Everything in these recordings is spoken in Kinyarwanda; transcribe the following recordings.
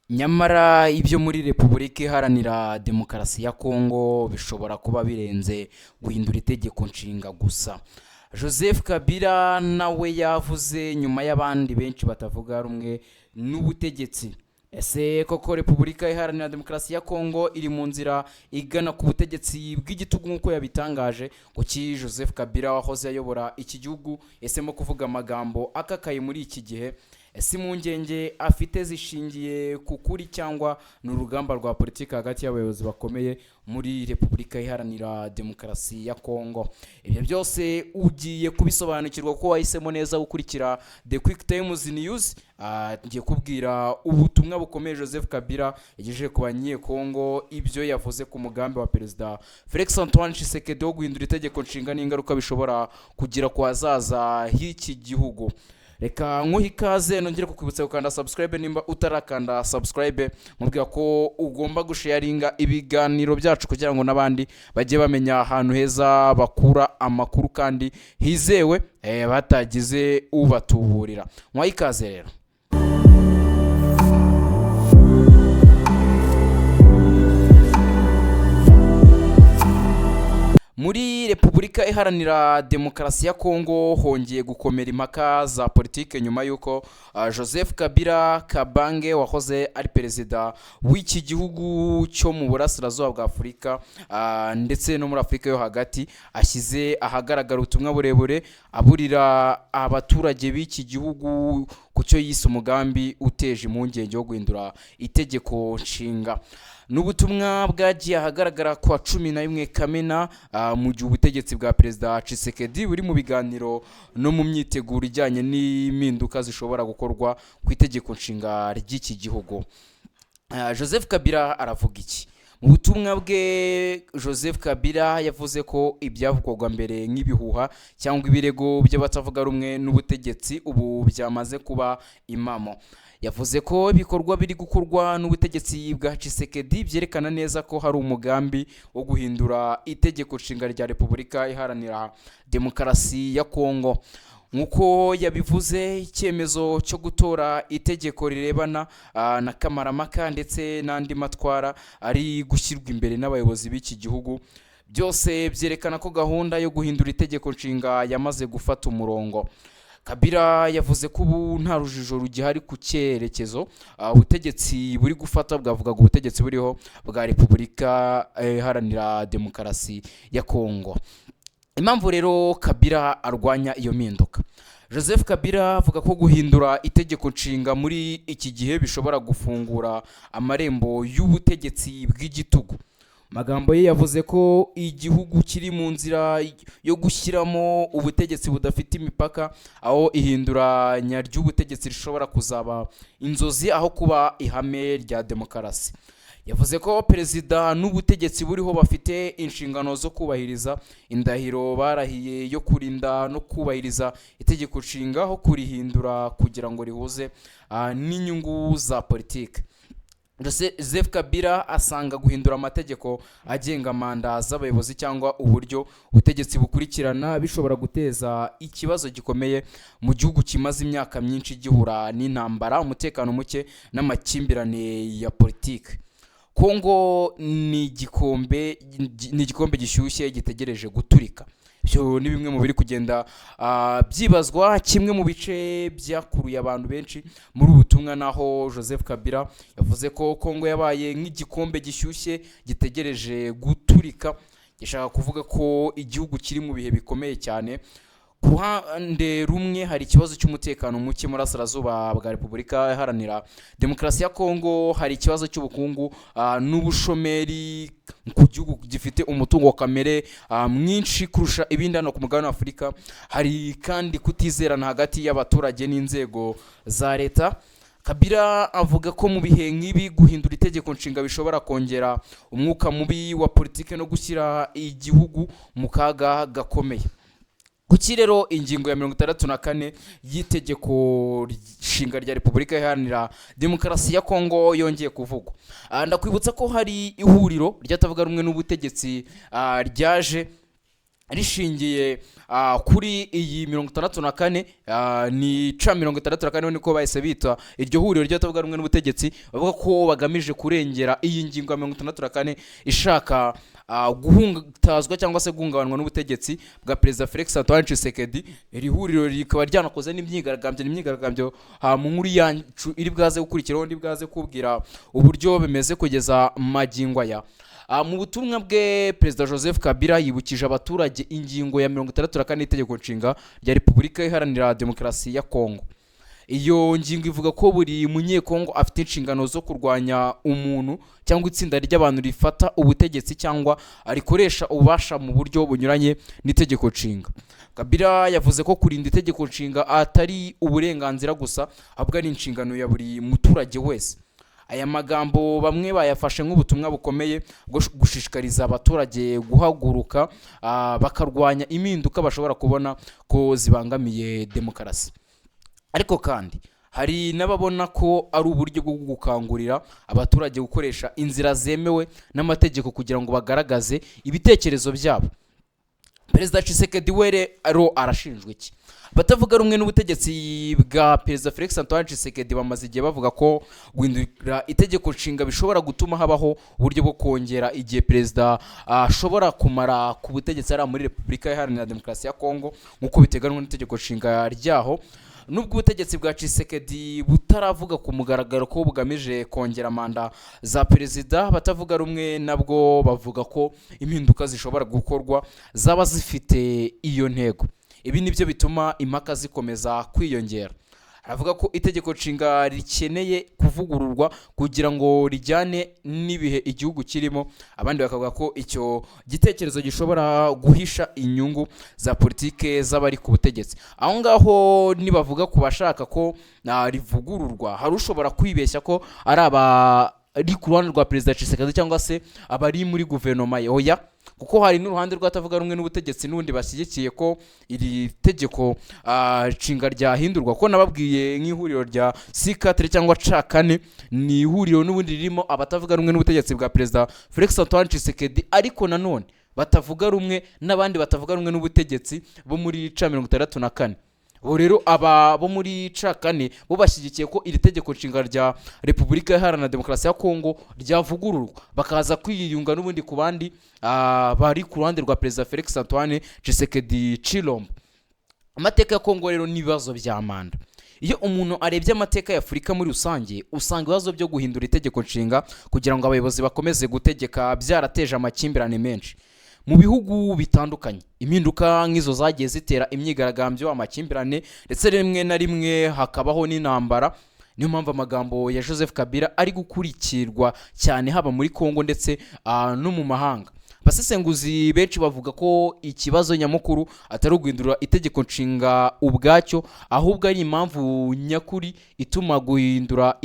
Nyamara ibyo muri Repubulika Iharanira Demokarasi ya Kongo bishobora kuba birenze guhindura itegeko nshinga gusa. Joseph Kabila nawe yavuze nyuma y'abandi benshi batavuga rumwe n'ubutegetsi. Ese koko Repubulika Iharanira Demokarasi ya Kongo iri mu nzira igana ku butegetsi bw'igitugu nk'uko yabitangaje? Kuki Joseph Kabila wahoze ayobora iki gihugu yahisemo kuvuga amagambo akakaye muri iki gihe? Ese impungenge afite zishingiye ku kuri cyangwa ni urugamba rwa politiki hagati y'abayobozi bakomeye muri Repubulika Iharanira Demokarasi ya Kongo? Ibyo byose ugiye kubisobanukirwa kuko wahisemo neza gukurikira The Quick Times News. Ngiye kubwira ubutumwa bukomeye Joseph Kabila yagejeje ku Banyekongo, ibyo yavuze ku mugambi wa Perezida Felix Antoine Tshisekedi wo guhindura itegeko nshinga n'ingaruka bishobora kugira ku hazaza h'iki gihugu. Reka nkuhe ikaze, nongere kukwibutsa gukanda subscribe nimba utarakanda subscribe, mubwira ko ugomba gusharinga ibiganiro byacu kugira ngo n'abandi bajye bamenya ahantu heza bakura amakuru kandi hizewe, batagize ubatuburira. Mwahe ikaze rero. Muri Repubulika Iharanira Demokarasi ya Kongo hongeye gukomera impaka za politike nyuma y'uko Joseph Kabila Kabange wahoze ari perezida w'iki gihugu cyo mu burasirazuba bwa Afurika ndetse no muri Afurika yo hagati ashyize ahagaragara ubutumwa burebure aburira abaturage b'iki gihugu ku cyo yise umugambi uteje impungenge wo guhindura itegeko nshinga. Ni ubutumwa bwagiye ahagaragara ku wa 11 Kamena, mu gihe ubutegetsi bwa Perezida Tshisekedi buri mu biganiro no mu myiteguro ijyanye n'impinduka zishobora gukorwa ku itegeko nshinga ry'iki gihugu. Joseph Kabila aravuga iki? Mu butumwa bwe, Joseph Kabila yavuze ko ibyavugwaga mbere nk'ibihuha cyangwa ibirego by'abatavuga rumwe n'ubutegetsi ubu byamaze kuba impamo. Yavuze ko ibikorwa biri gukorwa n'ubutegetsi bwa Tshisekedi byerekana neza ko hari umugambi wo guhindura itegeko nshinga rya Repubulika Iharanira Demokarasi ya Kongo. Nk'uko yabivuze, icyemezo cyo gutora itegeko rirebana na kamarampaka ndetse n'andi matwara ari gushyirwa imbere n'abayobozi b'iki gihugu byose byerekana ko gahunda yo guhindura itegeko nshinga yamaze gufata umurongo. Kabila yavuze ko ubu nta rujijo rugihari ku cyerekezo ubutegetsi buri gufata, bwavugaga ubutegetsi buriho bwa Repubulika Iharanira Demokarasi ya Kongo. Impamvu rero Kabila arwanya iyo mpinduka: Joseph Kabila avuga ko guhindura itegeko nshinga muri iki gihe bishobora gufungura amarembo y'ubutegetsi bw'igitugu. Magambo ye, yavuze ko igihugu kiri mu nzira yo gushyiramo ubutegetsi budafite imipaka, aho ihinduranya ry'ubutegetsi rishobora kuzaba inzozi aho kuba ihame rya demokarasi. Yavuze ko perezida n'ubutegetsi buriho bafite inshingano zo kubahiriza indahiro barahiye yo kurinda no kubahiriza itegeko nshinga aho kurihindura kugira ngo rihuze n'inyungu za politiki. Joseph Kabila asanga guhindura amategeko agenga manda z'abayobozi cyangwa uburyo ubutegetsi bukurikirana bishobora guteza ikibazo gikomeye mu gihugu kimaze imyaka myinshi gihura n'intambara, umutekano muke n'amakimbirane ya politiki. Kongo ni igikombe gishyushye gitegereje guturika. Ibyo ni bimwe mu biri kugenda byibazwa. Kimwe mu bice byakuruye abantu benshi muri ubu butumwa naho Joseph Kabila yavuze ko Kongo yabaye nk'igikombe gishyushye gitegereje guturika, gishaka kuvuga ko igihugu kiri mu bihe bikomeye cyane. Ku ruhande rumwe hari ikibazo cy'umutekano muke muri Burasirazuba bwa Repubulika Iharanira Demokarasi ya Kongo, hari ikibazo cy'ubukungu n'ubushomeri ku gihugu gifite umutungo kamere mwinshi kurusha ibindi hano ku mugabane wa Afurika. Hari kandi kutizerana hagati y'abaturage n'inzego za leta. Kabila avuga ko mu bihe nk'ibi guhindura itegeko nshinga bishobora kongera umwuka mubi wa politiki no gushyira igihugu mu kaga gakomeye. Kuki rero ingingo ya 64 y'itegeko nshinga rya Repubulika Iharanira Demokarasi ya Kongo yongeye kuvugwa? Ndakwibutsa ko hari ihuriro ry'atavuga rumwe n'ubutegetsi ryaje Rishingiye kuri iyi 64, ni C 64, niko bahise bita iryo huriro ry'abatavuga rumwe n'ubutegetsi. Bavuga ko bagamije kurengera iyi ngingo ya 64 ishaka guhutazwa cyangwa se guhungabanwa n'ubutegetsi bwa Perezida Felix Antoine Tshisekedi. Iri huriro rikaba ryanakoze n'imyigaragambyo, n'imyigaragambyo mu nkuru yacu iri bwaze gukurikiraho ndi bwaze kubwira uburyo bimeze kugeza magingo aya. Mu butumwa bwe, Perezida Joseph Kabila yibukije abaturage ingingo ya 64 y'itegeko nshinga rya Repubulika Iharanira Demokarasi ya Kongo. Iyo ngingo ivuga ko buri Munyekongo afite inshingano zo kurwanya umuntu cyangwa itsinda ry'abantu rifata ubutegetsi cyangwa rikoresha ububasha mu buryo bunyuranye n'itegeko nshinga. Kabila yavuze ko kurinda itegeko nshinga atari uburenganzira gusa, ahubwo ari inshingano ya buri muturage wese. Aya magambo bamwe bayafashe nk'ubutumwa bukomeye bwo gushishikariza abaturage guhaguruka, bakarwanya impinduka bashobora kubona ko zibangamiye demokarasi. Ariko kandi hari n'ababona ko ari uburyo bwo gukangurira abaturage gukoresha inzira zemewe n'amategeko kugira ngo bagaragaze ibitekerezo byabo. Perezida Tshisekedi we rero arashinjwa iki? Abatavuga rumwe n'ubutegetsi bwa Perezida Felix Antoine Tshisekedi bamaze igihe bavuga ko guhindura itegeko nshinga bishobora gutuma habaho uburyo bwo kongera igihe perezida ashobora kumara ku butegetsi hariya muri Repubulika Iharanira Demokarasi ya Kongo, nk'uko biteganywa n'itegeko nshinga ryaho. Nubwo ubutegetsi bwa Tshisekedi butaravuga ku mugaragaro ko bugamije kongera manda za perezida, abatavuga rumwe nabwo bavuga ko impinduka zishobora gukorwa zaba zifite iyo ntego. Ibi nibyo bituma impaka zikomeza kwiyongera. Aravuga ko itegeko nshinga rikeneye kuvugururwa kugira ngo rijyane n'ibihe igihugu kirimo, abandi bakavuga ko icyo gitekerezo gishobora guhisha inyungu za politike z'abari ku butegetsi. Aho ngaho nibavuga ku bashaka ko rivugururwa, hari ushobora kwibeshya ko ari abari ku ruhande rwa Perezida Tshisekedi cyangwa se abari muri guverinoma ye. Oya, kuko hari n'uruhande rw'abatavuga rumwe n'ubutegetsi n'ubundi bashyigikiye ko iri tegeko nshinga ryahindurwa, kuko nababwiye nk'ihuriro rya C4 cyangwa C4 ni ihuriro n'ubundi ririmo abatavuga rumwe n'ubutegetsi bwa Perezida Felix Antoine Tshisekedi, ariko nanone batavuga rumwe n'abandi batavuga rumwe n'ubutegetsi bo muri C 64. Ubu rero aba bo muri C4 bo bashyigikiye ko iri tegeko nshinga rya Repubulika Iharanira Demokarasi ya Kongo ryavugururwa, bakaza kwiyunga n'ubundi ku bandi bari ku ruhande rwa Perezida Felix Antoine Tshisekedi Tshilombo. Amateka ya Kongo rero n'ibibazo bya manda. Iyo umuntu arebye amateka ya Afurika muri rusange, usanga ibibazo byo guhindura itegeko nshinga kugira ngo abayobozi bakomeze gutegeka byarateje amakimbirane menshi mu bihugu bitandukanye. Impinduka nk'izo zagiye zitera imyigaragambyo, amakimbirane, ndetse rimwe na rimwe hakabaho n'intambara. Niyo mpamvu amagambo ya Joseph Kabila ari gukurikirwa cyane, haba muri Kongo ndetse no mu mahanga. Abasesenguzi benshi bavuga ko ikibazo nyamukuru atari uguhindura itegeko nshinga ubwacyo, ahubwo ari impamvu nyakuri ituma guhindurwa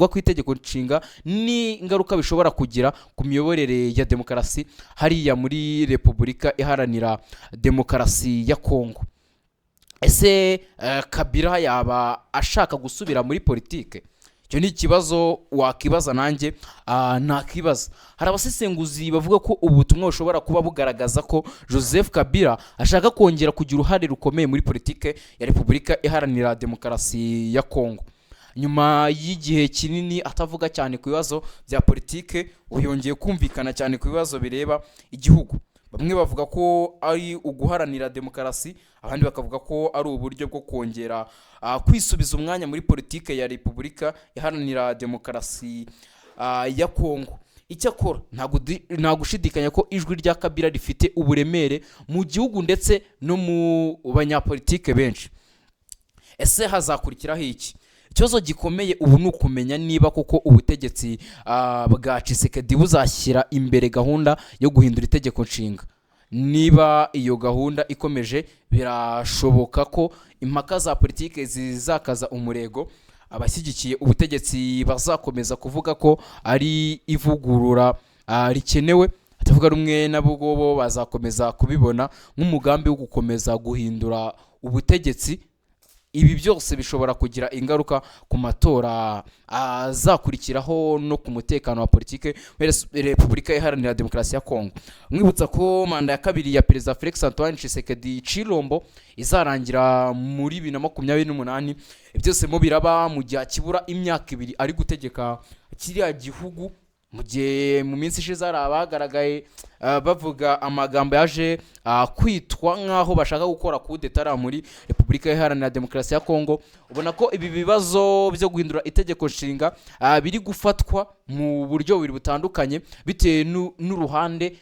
kw'itegeko nshinga n'ingaruka bishobora kugira ku miyoborere ya demokarasi hariya muri Repubulika Iharanira Demokarasi ya Kongo. Ese Kabila yaba ashaka gusubira muri politike? Icyo ni ikibazo wakibaza, nanjye nakibaza. Hari abasesenguzi bavuga ko ubu butumwa bushobora kuba bugaragaza ko Joseph Kabila ashaka kongera kugira uruhare rukomeye muri politike ya Repubulika Iharanira Demokarasi ya Kongo. Nyuma y'igihe kinini atavuga cyane ku bibazo bya politike, ubu yongeye kumvikana cyane ku bibazo bireba igihugu. Bamwe bavuga ko ari uguharanira demokarasi, abandi bakavuga ko ari uburyo bwo kongera kwisubiza umwanya muri politike ya Repubulika Iharanira Demokarasi ya Kongo. Icyakora nta gushidikanya ko ijwi rya Kabila rifite uburemere mu gihugu ndetse no mu banyapolitike benshi. Ese hazakurikiraho iki? Ikibazo gikomeye ubu ni ukumenya niba koko ubutegetsi bwa Tshisekedi buzashyira imbere gahunda yo guhindura itegeko nshinga. Niba iyo gahunda ikomeje, birashoboka ko impaka za politiki zizakaza umurego. Abashyigikiye ubutegetsi bazakomeza kuvuga ko ari ivugurura rikenewe, abatavuga rumwe nabo bo bazakomeza kubibona nk'umugambi wo gukomeza guhindura ubutegetsi. Ibi byose bishobora kugira ingaruka ku matora azakurikiraho no ku mutekano wa politike muri Repubulika Iharanira Demokarasi ya Kongo. Mwibutsa ko manda ya kabiri ya Perezida Felix Antoine Tshisekedi Chilombo izarangira muri 2028. Byose mo biraba mu gihe akibura imyaka 2 ari gutegeka kiriya gihugu, mu gihe mu minsi ishize hari abagaragaye bavuga amagambo yaje kwitwa nk'aho bashaka gukora kudeta muri Repubulika Iharanira Demokarasi ya Kongo. Ubona ko ibi bibazo byo guhindura itegeko nshinga biri gufatwa mu buryo bubiri butandukanye bitewe n'uruhande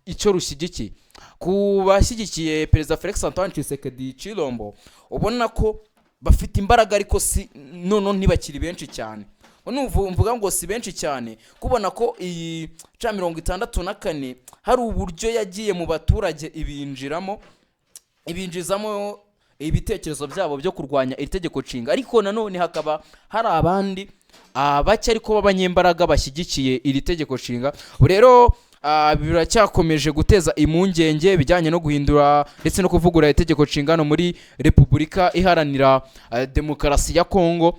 icyo rushyigikiye. Ku bashyigikiye Perezida Felix Antoine Tshisekedi Chilombo, ubona ko bafite imbaraga, ariko si noneho ntibakiri benshi cyane. Numva mvuga ngo si benshi cyane, kubona ko iyi ca 64 hari uburyo yagiye mu baturage, ibinjiramo, ibinjizamo ibitekerezo byabo byo kurwanya iri tegeko nshinga. Ariko nanone hakaba hari abandi bake ariko b'abanyembaraga bashyigikiye iri tegeko nshinga. Ubu rero biracyakomeje guteza impungenge bijyanye no guhindura ndetse no kuvugurura itegeko nshinga hano muri Repubulika Iharanira Demokarasi ya Kongo,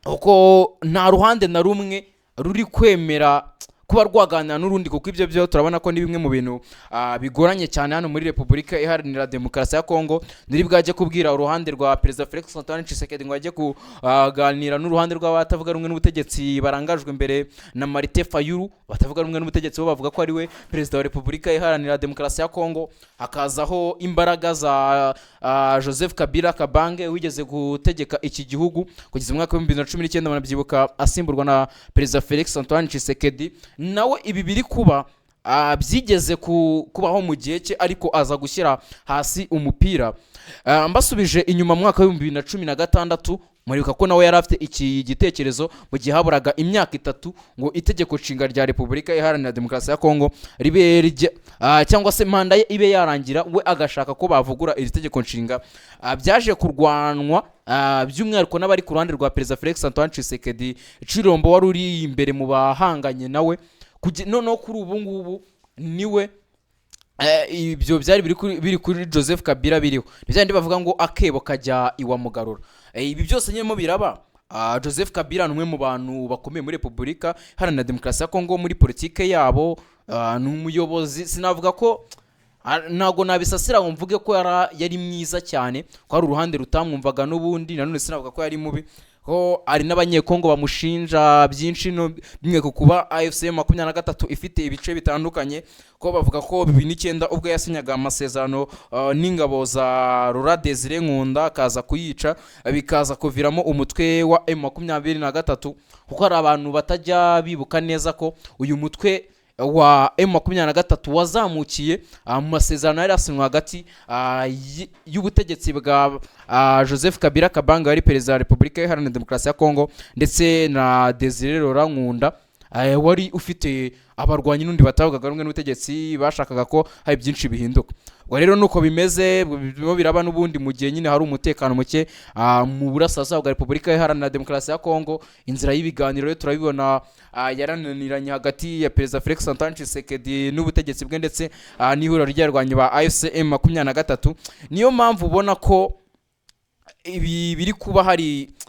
kuko nta ruhande na rumwe ruri kwemera kuba rwaganira n'urundi, kuko ibyo byo turabona ko ni bimwe mu bintu bigoranye cyane hano muri Repubulika Iharanira Demokarasi ya Kongo. Ntiri bwajye kubwira uruhande rwa Perezida Felix Antoine Tshisekedi ngo ajye kuganira n'uruhande rw'abatavuga rumwe n'ubutegetsi barangajwe imbere na Martin Fayulu. Batavuga rumwe n'ubutegetsi bo bavuga ko ari we Perezida wa Repubulika Iharanira Demokarasi ya Kongo. Hakazaho imbaraga za Joseph Kabila Kabange wigeze gutegeka iki gihugu kugeza mu mwaka wa 2019, murabyibuka, asimburwa na Perezida Felix Antoine Tshisekedi. Nawe ibi biri kuba byigeze kubaho mu gihe cye, ariko aza gushyira hasi umupira. Mbasubije inyuma mu mwaka wa 2016, muribuka ko nawe yari afite iki gitekerezo mu gihe haburaga imyaka 3 ngo itegeko nshinga rya Repubulika Iharanira Demokarasi ya Kongo ribe cyangwa se manda ye ibe yarangira, we agashaka ko bavugura iri tegeko nshinga. Byaje kurwanwa by'umwihariko n'abari ku ruhande rwa Perezida Felix Antoine Tshisekedi Chilombo wari uri imbere mu bahanganye nawe. Noneho kuri ubu ngubu niwe ibyo byari biri kuri Joseph Kabila biriho ni bya bindi bavuga ngo akebo kajya iwa mugarura. Ibi byose nyine mo biraba. Joseph Kabila ni umwe mu bantu bakomeye muri Repubulika Iharanira Demokarasi ya Kongo muri politike yabo. Ni umuyobozi, sinavuga ko ntabwo nabisasira ngo mvuge ko yari mwiza cyane, ko hari uruhande rutamwumvaga n'ubundi. Nanone sinavuga ko yari mubi, ko hari n'Abanyekongo bamushinja byinshi, no bimwe ku kuba AFC 23 ifite ibice bitandukanye, ko bavuga ko 2009 ubwo yasinyaga amasezerano n'ingabo za Laurent Desire Nkunda akaza kuyica, bikaza kuviramo umutwe wa M23, kuko hari abantu batajya bibuka neza ko uyu mutwe wa M23 wazamukiye mu masezerano yari asinywe hagati y'ubutegetsi bwa Joseph Kabila Kabange wari Perezida wa Repubulika Iharanira Demokarasi ya Kongo ndetse na Desire Laurent Nkunda wari ufite abarwanyi n'undi batavugaga rumwe n'ubutegetsi bashakaga ko hari byinshi bihinduka. Ubwo rero nuko bimeze, birimo biraba n'ubundi mu gihe nyine hari umutekano muke mu burasirazuba bwa Repubulika Iharanira Demokarasi ya Kongo. Inzira y'ibiganiro rero turabibona yarananiranye hagati ya Perezida Felix Antoine Tshisekedi n'ubutegetsi bwe ndetse n'ihuriro ry'abarwanyi ba AFC M23. Niyo mpamvu ubona ko ibi biri kuba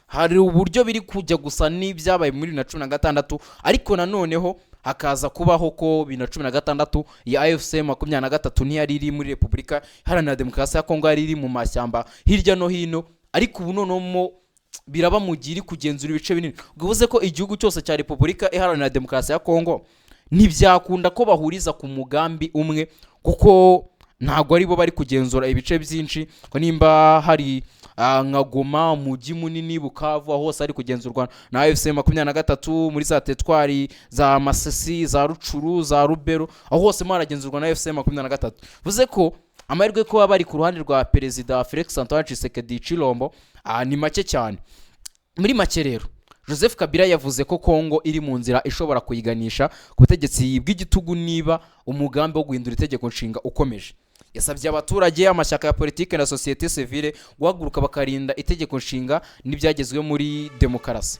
hari uburyo biri kujya gusa n'ibyabaye muri 2016, ariko nanoneho hakaza kubaho ko 2016 ya AFC 23 ntiyari iri muri Repubulika Iharanira Demokarasi ya Kongo, yari iri mu mashyamba hirya no hino. Ariko ubu noneho mo biraba mu gihe iri kugenzura ibice binini. Ubwo bivuze ko igihugu cyose cya Repubulika Iharanira Demokarasi ya Kongo ntibyakunda ko bahuriza ku mugambi umwe, kuko ntabwo ari bo bari kugenzura ibice byinshi, ko nimba hari nka Goma, umujyi munini, Bukavu, aho hose hari kugenzurwa na AFC 23, muri za teritwari za Masisi, za Rutshuru, za Lubero, aho hose mo haragenzurwa na AFC 23. Bivuze ko amahirwe yo kuba bari ku ruhande rwa Perezida Felix Antoine Tshisekedi Chilombo ni make cyane. Muri make rero, Joseph Kabila yavuze ko Kongo iri mu nzira ishobora kuyiganisha ku butegetsi bw'igitugu niba umugambi wo guhindura itegeko nshinga ukomeje. Yasabye abaturage, amashyaka ya politiki na sosiyete sivile guhaguruka bakarinda itegeko nshinga n'ibyagezweho muri demokarasi.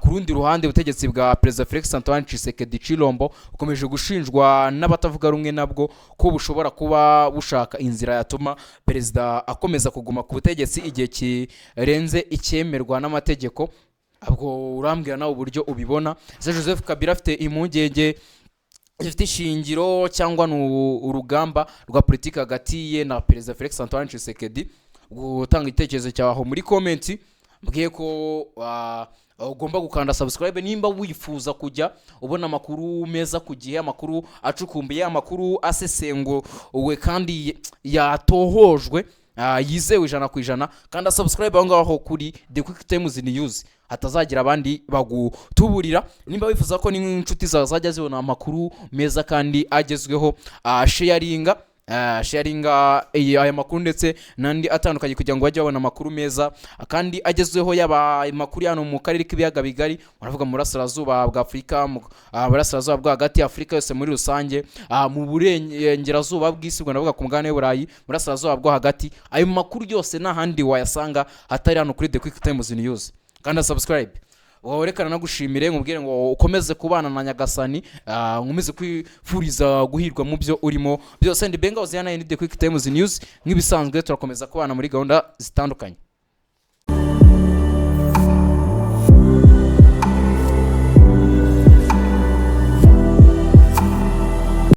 Ku rundi ruhande, ubutegetsi bwa Perezida Felix Antoine Tshisekedi Chilombo bukomeje gushinjwa n'abatavuga rumwe nabwo ko bushobora kuba bushaka inzira yatuma perezida akomeza kuguma ku butegetsi igihe kirenze icyemerwa n'amategeko. Ubwo urambwira nawe uburyo ubibona. Ese Joseph Kabila afite impungenge zifite ishingiro, cyangwa ni urugamba rwa politiki hagati ye na Perezida Felix Antoine Tshisekedi? Gutanga igitekerezo cyawe aho muri comment. Mbwiye ko ugomba gukanda subscribe nimba wifuza kujya ubona amakuru meza ku gihe, amakuru acukumbuye, amakuru asesenguwe kandi yatohojwe, yizewe 100%. Kanda subscribe aho ngaho kuri The Quick Times News, hatazagira abandi bagutuburira. Nimba wifuza ko n'inshuti zawe zajya zibona amakuru meza kandi agezweho, sharinga aya makuru ndetse n'andi atandukanye kugira ngo bajye babona amakuru meza kandi agezweho, yaba amakuru hano mu karere k'Ibiyaga Bigari, muravuga mu burasirazuba bwa Afurika, mu burasirazuba bwo hagati, Afurika yose muri rusange, mu burengerazuba bw'isi, ubwo ndavuga ku mugabane w'Uburayi, burasirazuba bwo hagati. Ayo makuru yose nta handi wayasanga hatari hano kuri The Quick Times News. Kandi subscribe. Wowe reka nagushimire, nkubwire ngo ukomeze kubana na Nyagasani, nkomeze kwifuriza guhirwa mu byo urimo byose. Ndi Benga Hoziyana, ni The Quick Times News. Nk'ibisanzwe turakomeza kubana muri gahunda zitandukanye.